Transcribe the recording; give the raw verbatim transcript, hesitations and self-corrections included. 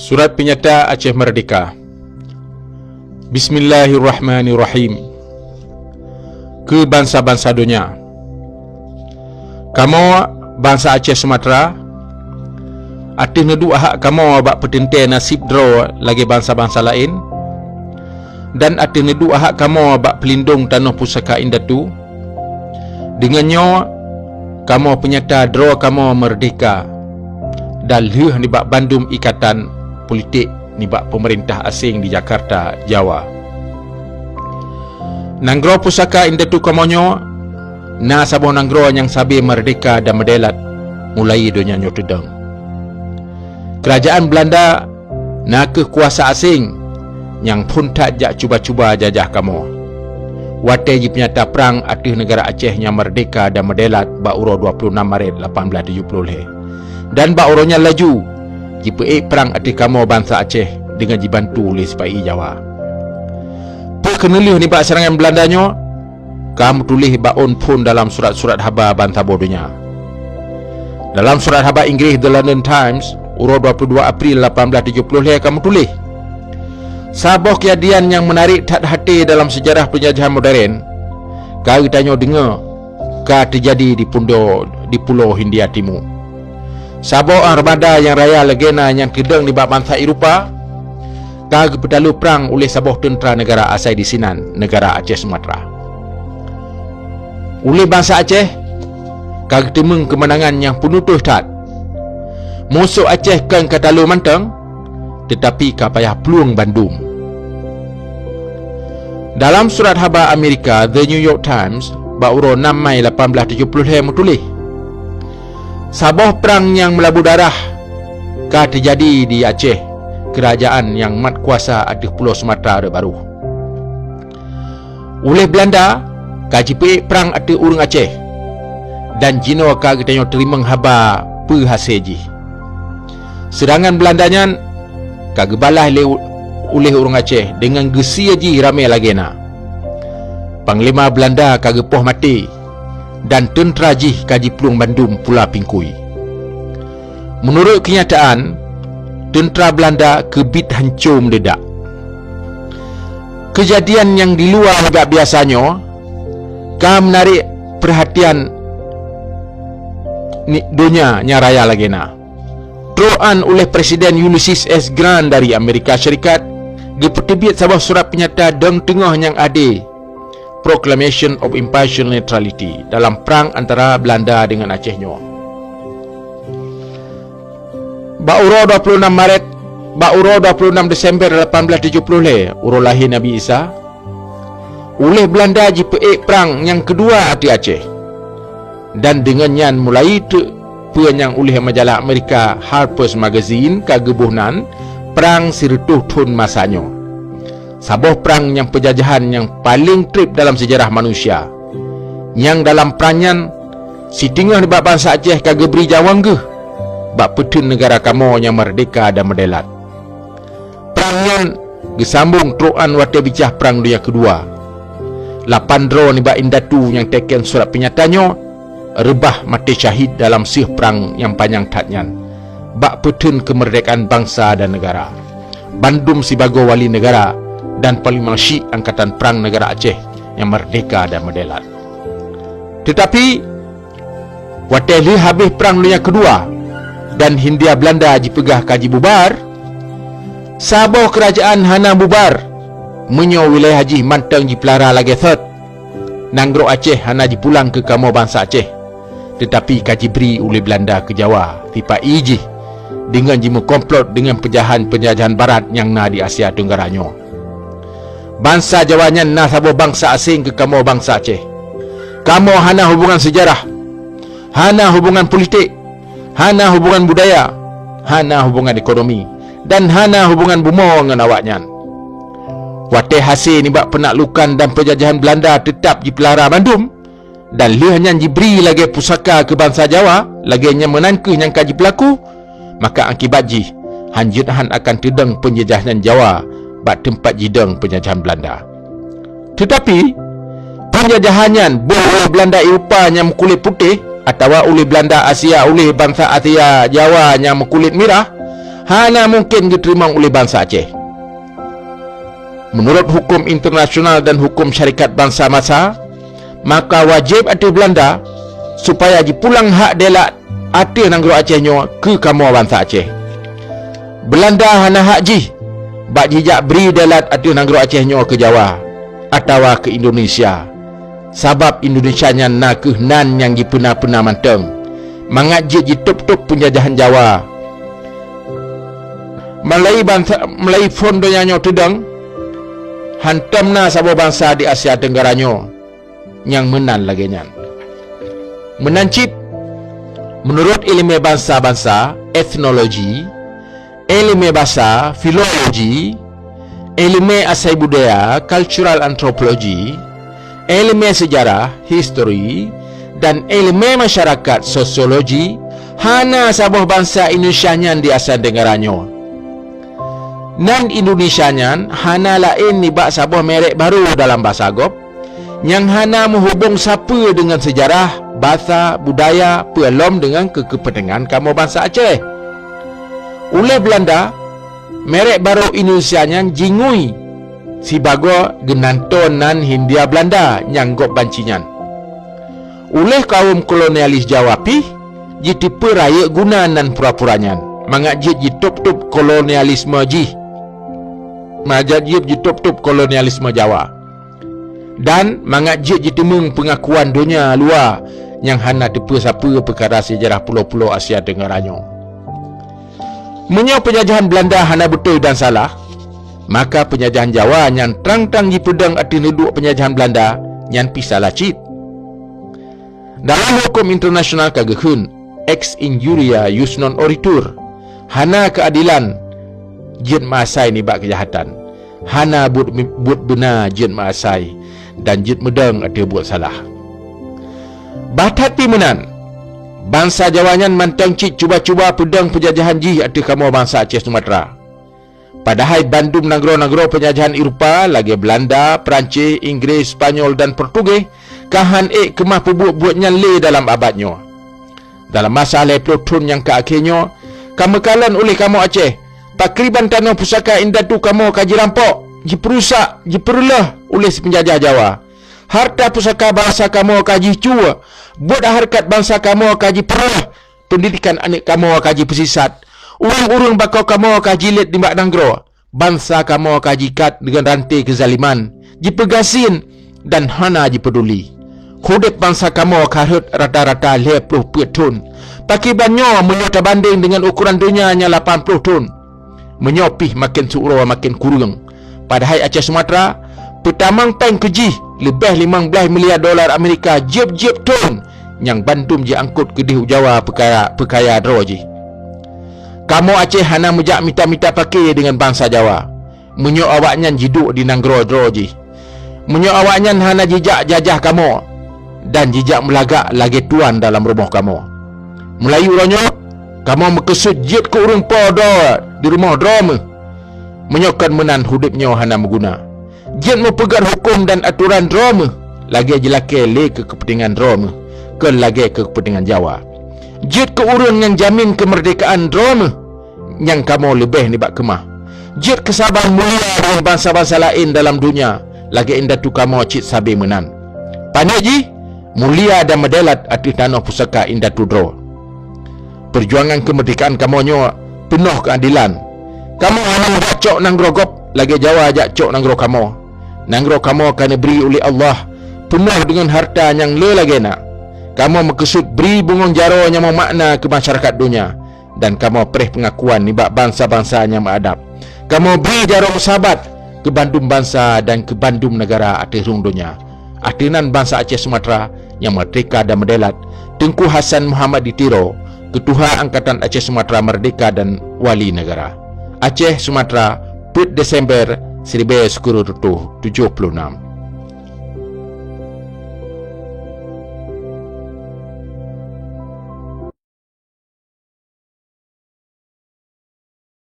Surat peunyata Aceh Meurdehka. Bismillahirrahmanirrahim. Keu bansa-bansa donya. Kamoe, bansa Aceh Sumatra, ateueh neuduek hak kamoe bak peuteuntée naseb droe lagée bansa-bansa laén, dan ateueh neuduek hak kamoe bak peulindong tanoh pusaka indatu, deungon nyoe kamoe peunyata droe kamoe meurdehka dan lheueh nibak bandum ikatan politik nibak peumeurintah aséng di Jakarta, Jawa. Nanggroe pusaka indatu kamoe nyoe na saboh nanggroe nyang sabe meurdehka dan meudeulat mulai donya nyoe teudong. Keurajaan Beulanda na kheueh kuasa aséng nyang phon that jak cuba-cuba jajah kamoe. Watée jipeunyata prang ateueh neugara Aceh nyang meurdehka dan meudeulat bak uroe dua ploh nam Maret lapan blaih tujoh ploh lhée, dan bak uroe nyan laju jipeuék prang ateueh kamoe bansa Aceh deungon jibantu lé sipa-i Jawa. Peue keuneulheueh nibak seurangan Beulanda nyoe ka meutuléh bak ôn phon dalam surat-surat haba ban saboh donya. Dalam surat haba Inggréh The London Times, uroe dua ploh dua April lapan blaih tujoh ploh lhée ka meutuléh, saboh keujadian nyang meunarek that haté dalam seujarah peunjajahan modern ka geutanyoe deungoe ka teujadi di pundo-, di Pulo Hindia Timu. Saboh armada nyang raya lagée na nyang teudong nibak bansa Eropa ka geupeutaloe prang uléh saboh teuntra neugara asai disinan, neugara Aceh Sumatra. Uléh bansa Aceh ka geuteumeung keumeunangan nyang peunutoh that. Musoh Aceh kon ka taloe mantong, teutapi ka payah plueng bandum. Dalam surat haba Amerika The New York Times bak uroe nam Mai lapan blaih tujoh ploh lhée meutuléh, saboh prang nyang meulabu darah ka teujadi di Aceh, keurajaan nyang mat kuasa ateueh Pulo Sumatra rot barôh. Uléh Beulanda ka jipeuék prang ateueh ureuëng Aceh, dan jinoe ka geutanyoe teurimong haba peue hasé jih. Seurangan Beulanda nyan ka geubalaih lé u-, uléh ureuëng Aceh deungon geusie jih ramé lagée na. Panglima Beulanda ka geupoh maté, dan teuntra jih ka jiplueng bandum pula pingkui. Meunurot keunyataan, teuntra Beulanda keubiet hanco meudeudak. Keujadian nyang di luwa nibak biasa nyoe ka meunarek peurhatian ni-, donya nyang raya lagée na. Trok 'an uléh Presiden Ulysses S Grant dari Amerika Syarikat geupeuteubiet saboh surat peunyata dong teungoh nyang adé, Proclamation of Impartial Neutrality dalam prang antara Beulanda deungon Aceh nyoe. Bak uroe dua ploh nam Maret, bak uroe dua ploh nam Desember lapan blaih tujoh ploh lhée, uroe lahé Nabi Isa, uléh Beulanda jipeuék prang nyang keudua ateueh Aceh. Dan deungon nyan mulai treuk peue nyang uléh majalah Amerika Harper's Magazine ka geuboh nan Prang Sireutôh Thon Masa Nyoe. Saboh prang nyang peujajahan nyang paleng treb dalam seujarah manusia. Nyang dalam prang nyan, siteungoh nibak bansa Aceh ka geubri nyawöng geuh bak peutheun neugara kamoe nyang meurdehka dan meudeulat. Prang nyan geusambong trok 'an watée bicah Prang Dunia Keudua. Lapan droe nibak indatu nyang teuken surat peunyata nyoe reubah maté syahid dalam seueh prang nyang panyang that nyan, bak peutheun keumeurdekaan bansa dan neugara. Bandum sibagoe wali neugara dan Panglima Syik Angkatan Prang Neugara Aceh nyang meurdehka dan meudeulat. Teutapi, watée lheueh habéh Prang Dunia Keudua dan Hindia Beulanda jipeugah ka jibubar, saboh keurajaan hana bubar meunyoe wilayah jih mantong jipeulara lagée sot. Nanggroe Aceh hana jipulang keu kamoe bansa Aceh, teutapi ka jibri uléh Beulanda keu Jawa sipa-i jih deungon jimeukomplot deungon peujahan-peujajahan barat nyang na di Asia Tenggara nyoe. Bansa Jawa nyan na saboh bansa aséng keu kamoe bansa Aceh. Kamoe hana hubongan seujarah, hana hubongan politik, hana hubongan budaya, hana hubongan ekonomi, dan hana hubongan bumoe ngon awaknyan. Watée hasé nibak peunaklukan dan peujajahan Beulanda teutab jipeulara mandum, dan lheueh nyan jibri lagée pusaka keu bansa Jawa, lagée nyan meunan kheueh nyang ka jipeulaku, maka akibat jih hanjeuet han akan teudong peunjajahan Jawa bak teumpat jidong peunjajahan Beulanda. Teutapi, peunjajahan nyan boh uléh Beulanda Eropa nyang meukulét putéh atawa uléh Beulanda Asia uléh bansa Asia Jawa nyang meukulét mirah, hana mungken geuteurimong uleh bansa Aceh. Meunurot huköm internasional dan huköm syarikat bansa-bansa, maka wajéb ateueh Beulanda supaya jipulang hak delat ateueh nanggroe Aceh nyoe keu kamoe bansa Aceh. Beulanda hana hak jih bak jijak bri delat ateueh nanggroe Aceh nyoe keu Jawa atawa keu Indonesia, sabab Indonesia nyan na kheueh nan nyang jipeuna-peuna mantong, mangat jeuet jitôb-tôb peunjajahan Jawa. Meulai bansa, meulai phon donya nyoe teudong, hántom na saboh bansa di Asia Tenggara nyoe nyang meunan lagée nyan. Meunan cit, meunurot iéleumé bansa-bansa, etnologi, iéleumé basa, filologi, iéleumé asai budaya, cultural anthropology, iéleumé seujarah, history, dan iéleumé masyarakat, sosiologi, hana saboh bansa Indonesia nyan di Asia Tenggara nyoe. Nan Indonesia nyan hana laén nibak saboh merek barô dalam basa gob, nyang hana meuhubong sapeue deungon seujarah, basa, budaya, peue lom deungon keu-, keupeuntengan kamoe bansa Aceh. Uleh Beulanda, merek barô Indonesia nyan jingui sibagoe geunantoe nan Hindia Beulanda nyang gob banci nyan. Uleh kawöm kolonialis Jawa pih, jiteupeue rayeuk guna nan pura-pura nyan, mangat jeuet jitôb-tôb kolonialisme jih. Mangat jeuet jitôb-tôb kolonialisme Jawa. Dan mangat jeuet jiteumeung peungakuan donya luwa nyang hana teupeue sapeue peukara seujarah pulo-pulo Asia Tenggara nyoe. Meunyoe peunjajahan Beulanda hana beutôi dan salah, maka peunjajahan Jawa nyang trang-trang jipeudong ateueh neuduek peunjajahan Beulanda nyan pih salah cit. Dalam huköm internasional ka geukheun, ex injuria jus non oritur, hana keuadelan jeuet meuasai nibak keujahatan, hana buet, buet beuna jeuet meuasai dan jeuet meudong ateueh buet salah. Bah that pih meunan, bansa Jawa nyan mantong cit cuba-cuba peudong peunjajahan jih ateueh kamoe bansa Aceh Sumatra. Padahai bandum nanggroe-nanggroe peunjajahan Eropa lagée Beulanda, Peurancis, Inggréh, Spanyol dan Portugéh ka hán ék keumah peubuet buet nyan lé dalam abad nyoe. Dalam masa lhée ploh thon nyang ka akhé nyoe, ka meukalon uleh kamoe Aceh, pakriban tanoh pusaka indatu kamoe ka jirampok, jipeurusak, jipeureuloh uleh si peunjajah Jawa. Harta pusaka bansa kamoe ka jicue, buet hareukat bansa kamoe ka jipeureuloh, peundidekan aneuëk kamoe ka jipeusisat, ureuëng-ureuëng bako kamoe ka jilet nibak nanggroe, bansa kamoe ka jiikat deungon ranté keuzaliman, jipeugasien dan hana jipeuduli. Udeb bansa kamoe ka rhot rata-rata lhée ploh peuet thon. Pakriban nyoe meunyoe tabandeng deungon ukoran donya nyang lapan ploh thon. Meunyoe pih maken siuroe maken kureueng. Padahai Aceh Sumatra peutamong péng keu jih leubeh limong blaih miliar dolar Amerika jieb-jieb thon, nyang bandum jiangkot keudeh u Jawa peukaya, peukaya droe jih. Kamoe Aceh hana meujak mita-mita paké deungon bansa Jawa, meunyoe awaknyan jiduek di nanggroe droe jih. Meunyoe awaknyan hana jijak jajah kamoe dan jijak meulagak lagée tuan dalam rumoh kamoe. Meulayeue uroe nyoe, kamoe meukeusut jeuet keu ureuëng po droe di rumoh droe meuh. Meunyoe kon meunan udeb nyoe hana meuguna. Jeuet meupeugét huköm dan atoran droe meuh, lagée jilakée lé keu keupeuntengan droe meuh, kon lagée keu keupeuntengan Jawa. Jeuet keu ureuëng nyang jamin keumeurdekaan droe meuh, nyang kamoe leubeh nibak keumah. Jeuet keu saban mulia deungon bansa-bansa laén dalam donya, lagée indatu kamoe cit sabe meunan. Paneuk jih, mulia dan meudelat ateueh tanoh pusaka indatu droe. Peujuangan keumeurdekaan kamoe nyoe peunoh keuadelan. Kamoe hana meujak cok nanggroe gob lagée Jawa jak cok nanggroe kamoe. Nanggroe kamoe ka neubri uleh Allah peunoh deungon harta nyang le lagée na. Kamoe meukeusut bri bungöng jaroe nyang meumakna keu masyarakat donya, dan kamoe preh peungakuan nibak bansa-bansa nyang meuadab. Kamoe bri jaroe meusabat keu bandum bansa dan keu bandum neugara ateueh rhueng donya. Ateueh nan bansa Aceh Sumatra nyang meurdeka dan meudelat, Teungku Hasan Muhammad di Tiro, Keutuha Angkatan Aceh Sumatra Meurdeka dan Wali Neugara. Aceh, Sumatra, peuet Desember siribée sikureueng reutôh tujoh ploh nam.